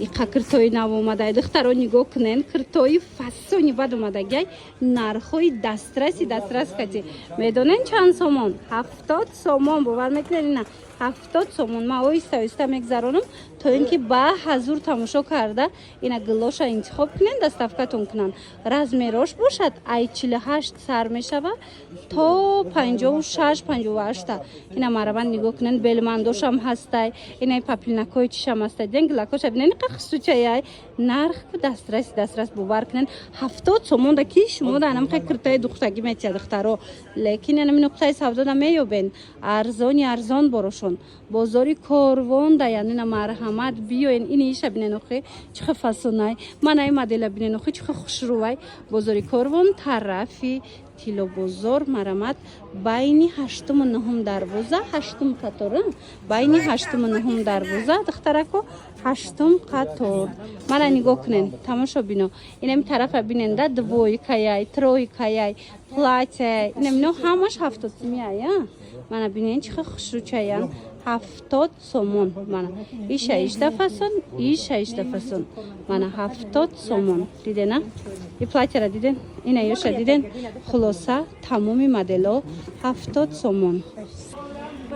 Иқа киртои нав омадай, духтаро, нигоҳ кунен, киртои фасони бад омадагиай, нархҳои дастраси дастрас кати. Медонен чанд сомон? 70 сомон, бовар мекунед? Ина 70 сомон. Ман оҳиста оҳиста мегзаронам, то ин ки ба ҳазур тамошо карда, ина гилоша интихоб кунен, доставкатон кунанд. Размерош бошад, ай 48 сар мешава то 56, 58-та. Ина мараванд, нигоҳ кунен, белмандошам ҳастай, инаи паплинакҳои чишам ҳастай. Диден, гилакоша бинен, иқа хусучаяй, нарх ку дастраси дастрас, бовар кунен, 70 сомон да ки шумо да анамхе киртаи духтагӣ метия, духтаро. Лекин анами нуқтаи савдода меёбен арзони арзон борошон. Бозори Корвон да, янина марҳамат, биёен. Ини иша бинен, охи чӣ хел фасонай, мана ин модела бинен, охи чӣ хел хушрӯвай. Бозори Корвон, тарафи Тиллобозор, марамат, байни ҳаштуму нуҳум дарвоза, ҳаштум қатор, байни ҳаштуму нуҳум дарвоза, духтарако, ҳаштум қатор. Мана нигоҳ кунен, тамошо бино, инами тарафа бинен да, двойкаяй, тройкаяй, платьяй, инамино ҳамаш 70 сумияй. Мана бинен, чӣ хел хушрӯчаян, 70 сомон. Мана иша ишда фасон, иша ишда фасон, мана 70 сомон. Дидена, и платьяра диден, ина ёша диден. Хулоса, тамоми модело 70 сомон.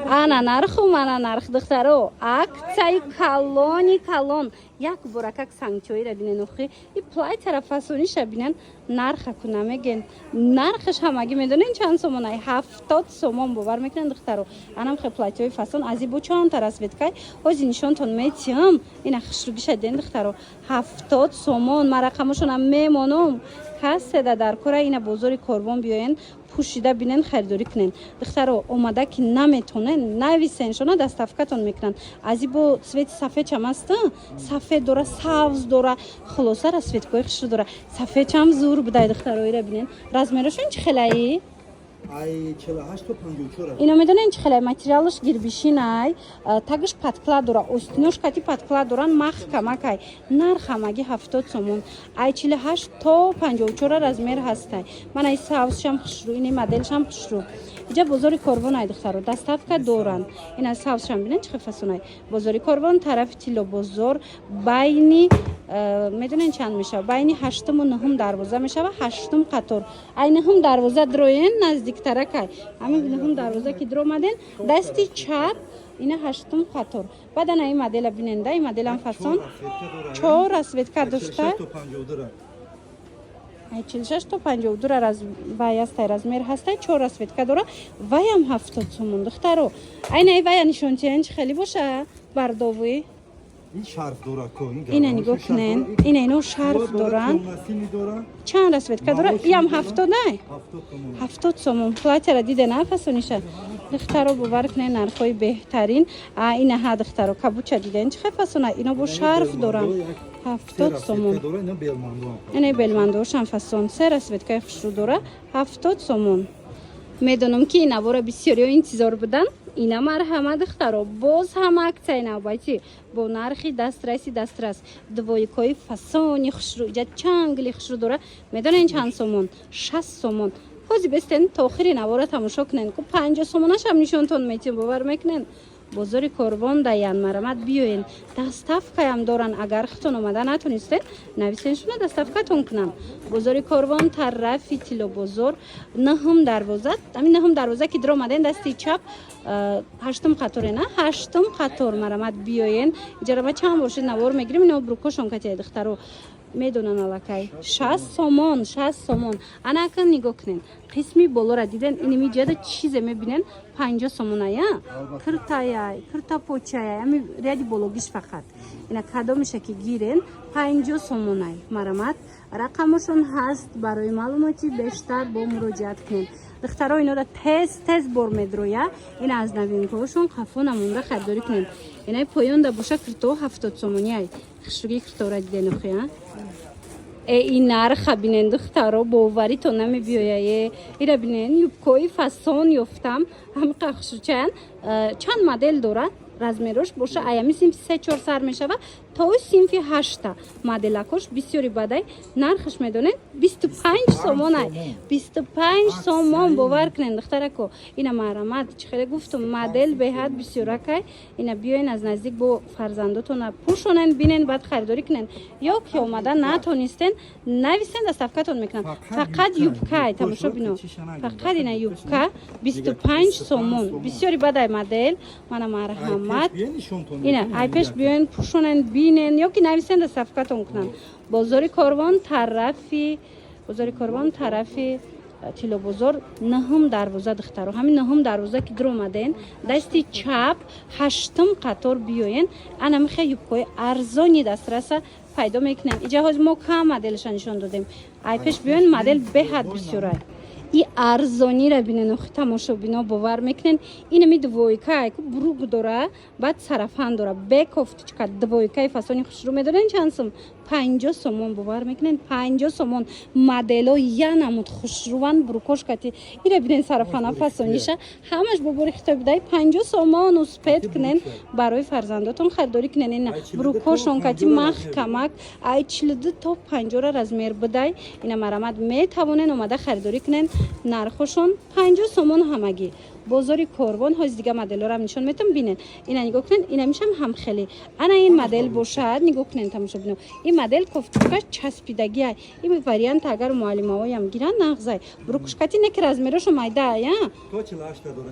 Ана нарху, мана нарх, духтаро, акцияи калони калон. Як боракак сангчоира бинен, охи и платьяра фасониша бинен, нарха ку намеген. Нархаш ҳамагӣ медонен чанд сомонай? 70 сомон, бовар мекунен, духтаро? Анам хе платьяҳои фасон аз ибо чандта расцветкай ҳози нишонтон метиҳам. Ина хушругиша диден, духтаро, 70 сомон. Ма рақамошонам мемонам, касе да дар кора, ина бозори Корвон биёен, пӯшида бинен, харидорӣ кунен. Духтаро, омада ки наметонен, нависен шона, доставкатон мекунанд. Аз ибо цвети сафедчам аст, сафед дора, сабз дора, хулоса, расцветкои хушрӯ дора. Сафедчам зур будай, духтаро, ира бинен. Размерошон чӣ хелаи? Ай 48 то 54. Ино медонен чӣ хелай? Материалаш гирбишинай, тагаш подклад дора, остинош кати подклад доран, маҳкамакай. Нарх ҳамагӣ 70 сомон. Ай 48 то 54 размер ҳастай. Мана и сабзшам хушрӯ, ини моделшам хушрӯ. Иҷа бозори Корвон ай, духтаро, доставка доранд. Ина сабзшам бинен, чӣ хел фасонай. Бозори Корвон, тарафи Тиллобозор, байни медонен чанд мешава? Байни ҳаштуму нуҳум дарвоза мешава, ҳаштум қатор. Ай нуҳум дарвоза дроен, наздиктаракай. Ҳамин нуҳум дарвоза ки дромаден, дасти чап, ина ҳаштум қатор. Баъд ана ин модела бинен да, ин моделам фасон, чор расцветка дошта. То 52. Ай 46 то 52 раз вай ҳастай, размер ҳастай, чор расцветка дора, ваям 70 сомон, духтаро. Айна вая нишонтиен, чӣ хеле боша, бардовӣ. Ин шарф дора ко ин. Ина нигоҳ кунен, ина ино шарф доранд. Доранд. Чанд расцветка дора? Иям 70-ай? 70 сомон. 70 сомон. Платьяра диде на, фасониша, духтаро, бовар кунен, нархҳои беҳтарин. А ина ҳа, духтаро, кабуча диден, чӣ хел фасона? Ино бо шарф доранд, 70 сомон. Дора, ина белмандо. Ина белмандошам фасон, се расцветкаи хушрӯ дора, 70 сомон. Медонам, ки ин навора бисёриҳо интизор буданд. Ина марҳама, духтаро, боз ҳам акцияи навбатӣ бо нархи дастраси дастрас. Двойкои фасони хушрӯ, иҷа чангли хушрӯ дора. Медонен чанд сомон? 60 сомон. Ҳози бестен, то охири навора тамошо кунен ку, 50 сомонашам нишонтон метиҳем, бовар мекунен? Бозори Корвон даян, марамат, биёен. Доставкаям доран, агар худтон омада натонистен, нависен шуна, доставкатон кунам. Бозори Корвон, тарафи Тиллобозор, нуҳум дарвоза. Ҳамин нуҳум дарвоза ки диромаден, дасти чап, ҳаштум қаторе на, ҳаштум қатор, марамат, биёен. Иҷарама чанд бошед, навор мегирем. Ино брукошон катия, духтаро медонан аллакай. 60 сомон, 60 сомон. Ана акн нигоҳ кунен, қисми болора диден, иними ҷада чизе мебинен, 50 сомоная, киртаяй, кирта почаяй, ами ряди бологиш фақат. Ина кадомиша ки гирен, 50 сомонай. Марамат, рақамошон ҳаст, барои маълумоти бештар бо муроҷиат кунед. Духтаро, инода тез тез бор медроя. Ина аз новинкаҳошон қафо намонда харидорӣ кунед. Инаи поёнда боша, кирто 70 сомонияй. Хушруги киртора диден, охи э, ин нарха бинен, духтаро, боварито намебиёя. Е, ира бинен, юбкои фасон ёфтам, ҳамиқа хушручаян. Чанд модел дорад? Размерош боша, аями синфи се чор сар мешава. То синфи ҳашта. Моделакош бисёри бадай. Нархаш медонед? 25 сомонай, 25 сомон, бовар кунед, духтарако. Ина марҳамат, чӣ хеле гуфтум, модел беҳад бисёракай. Ина биёен, аз наздик бо фарзандотона пӯшонен, бинен, баъд харидорӣ кунен. Ё ки омада натонистен, нависен, доставкатон мекунам. Фақат юбкай, тамошо бино, фақат ина юбка 25 сомон. Бисёри бадай модел. Мана, марҳамат, ина айпеш биёен, пӯшонен, бинен, ё ки нависен, доставкатон кунам. Бозори Корвон, тарафи бозори Корвон, тарафи Тиллобозор, нӯҳум дарвоза, духтаро. Ҳамин нӯҳум дарвоза ки дуромаден, дасти чап, ҳаштум қатор биёен. Ана михе юбкаҳои арзони дастраса пайдо мекунем. Иҷа ҳозир мо кам моделша нишон додем. Айпеш биёен, модел беҳад бисёрай. И арзонира бинен, охи, тамошобино, бовар мекунен? Инами двойка ку брюк дора, баъд сарафан дора, бе кофточка, двойкаи фасони хушрӯ. Медонен чанд сум? 50 сомон, бовар мекунен? 50 сомон. Модело я намуд хушрӯван, брюкош кати. Ира бинен, сарафана фасониша, ҳамаш бо бори хитой бидай, 50 сомон. Успеть кунен, барои фарзандотон харидорӣ кунен. Ина брюкошон кати мах камак, ай 42 то 50-ра размер бидай. Ина марамад, метавонен омада харидорӣ кунен. Нархошон 50 сомон ҳамагӣ. Бозори Корвон. Ҳози дига моделҳоро нишон метам, бинен. Ина нигоҳ кунен, инамишам ҳам хеле. Ана ин модел бошад, нигоҳ кунен, тамошобино, ин модел кофточкаш часпидагиай. Ин вариант агар муаллимаҳоям гиранд, нағзай. Брюкушкати не ки размерошо майда я,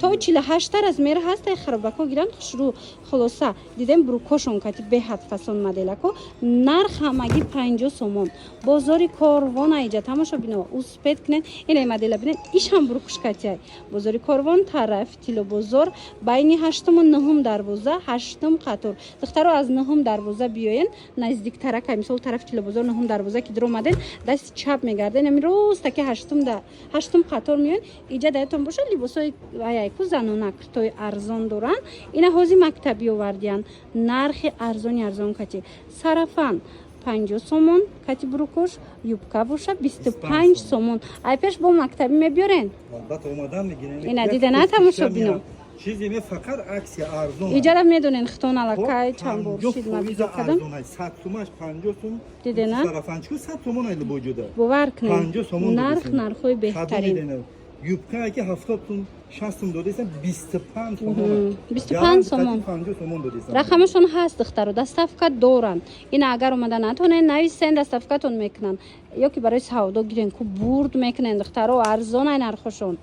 то 48-та размер ҳаст. Ай харобако гиранд, хушрӯ. Хулоса, дидем, брюкошон кати беҳад фасон моделако. Нарх ҳамагӣ 50 сомон. Бозори Корвон айҷа, тамошобино, успеть кунен. Ина модела бинен, ишам брюкушкатиай. Бозори Корвон, тарафи Тиллобозор, байни ҳаштуму нӯҳум дарвоза, ҳаштум қатор. Духтаро, аз нӯҳум дарвоза биёен, наздиктарак. Мисол, тарафи Тиллобозор, нӯҳум дарвоза ки дуромаден, дасти чап мегарден, ами ростаки ҳаштум да ҳаштум қатор меоен. Иҷа даятон бошад, либосҳои аяйку занона, куртои арзон доранд. Ина ҳози мактабӣ овардиянд, нархи арзони арзон кати. Сарафан 50 сомон кати брюкош, юбка боша 25 сомон. Ай пеш бо мактабӣ мебиёрен. Албатта, омадан мегирем. Ина дида на, тамошобино? Чизе ме фақат акция, арзон. Иҷара медонен, хитон аллакай чанд бор шид, ма видео кардам. 100 сумаш 50 сум. Диде на? Сарафанчику 100 сомон ай либоҷода. Бовар кунед. 50 сомон. Нарх, нархҳои беҳтарин. Юбка ки 70 сум, 60 сум додесам, 25 сомон. 25 сомон. 50 сомон додесам. Рақамашон ҳаст, духтаро, доставка доранд. Ина агар омада натонен, нависен, доставкатон мекунанд. Ё ки барои савдо гирен ку, бурд мекунен, духтаро, арзон ай нархошон.